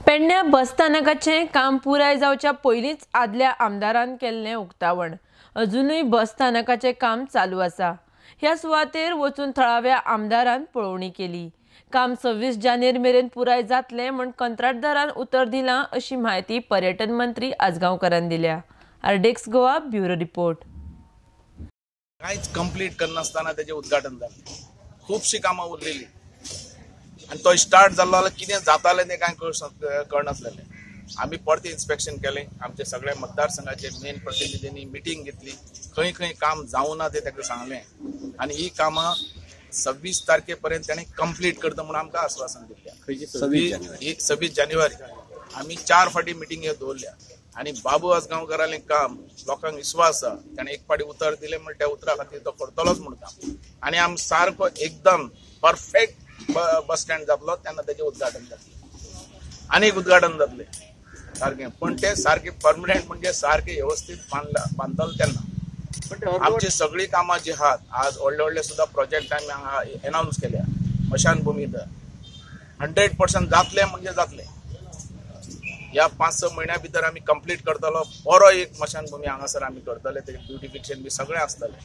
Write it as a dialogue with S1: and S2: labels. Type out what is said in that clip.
S1: पेडण्या बस स्थानकाचें काम पुराय जावच्या पयलींच आदल्या आमदारान केल्लें उक्तावण. अजुनूय बस स्थानकाचें काम चालू आसा. ह्या सुवातेर वचून थळाव्या आमदारान पळोवणी केली. काम 26 जानेर मेरेन पुराय जातलें म्हूण कंत्राटदारान उतर दिलां अशी म्हायती पर्यटन मंत्री आजगांवकारान दिल्या. RDX Goa bureau report.
S2: कांयच कंप्लीट करनासतना तेजें उद्घाटन जालें. खुबशीं कामां उरलेली आनी तो स्टार्ट जाल्लो जाल्यार कितें जातालें तें कांय कळनासलेलें. आमी परतें इन्स्पेक्शन केलें. आमचे सगळे मतदारसंघाचे मेन प्रतिनिधींनी मिटींग घेतली. खंय खंय काम जावना ना तें ताका सांगलें आनी ही कामां 26 तारखे पर्यंत ताणें कंप्लीट करता म्हणून आमकां आस्वासन दिल्लें. 26 जानेवारी आमी 4 फावटी मिटींग दवरल्या आनी बाबू आजगांवकारालें काम लोकांक विस्वास आसा. ताणें एक फावटी उतर दिलें म्हण त्या उतरा खातीर तो करतलोच म्हूण काम आनी आमी सारको एकदम परफेक्ट बस स्टँड जातलो तेन्ना तेजें उद्घाटन जातलें. आनी एक उद्घाटन जातलें सारकें, पण ते सारकें परमनंट म्हणजे सारकें व्यवस्थीत बांदतलो तेन्ना. आमची सगळीं कामां जी आहात आज व्हडले व्हडले सुद्दां प्रोजेक्ट आमी हांगा एनावन्स केल्या. मशानभुमी 100% जातलें म्हणजे जातलें. ह्या 5-6 म्हयन्या भितर आमी कंप्लीट करतलो. बरो एक मशानभुमी हांगासर आमी करतले. तेजें ब्युटिफिकेशन बी सगळें आसतलें.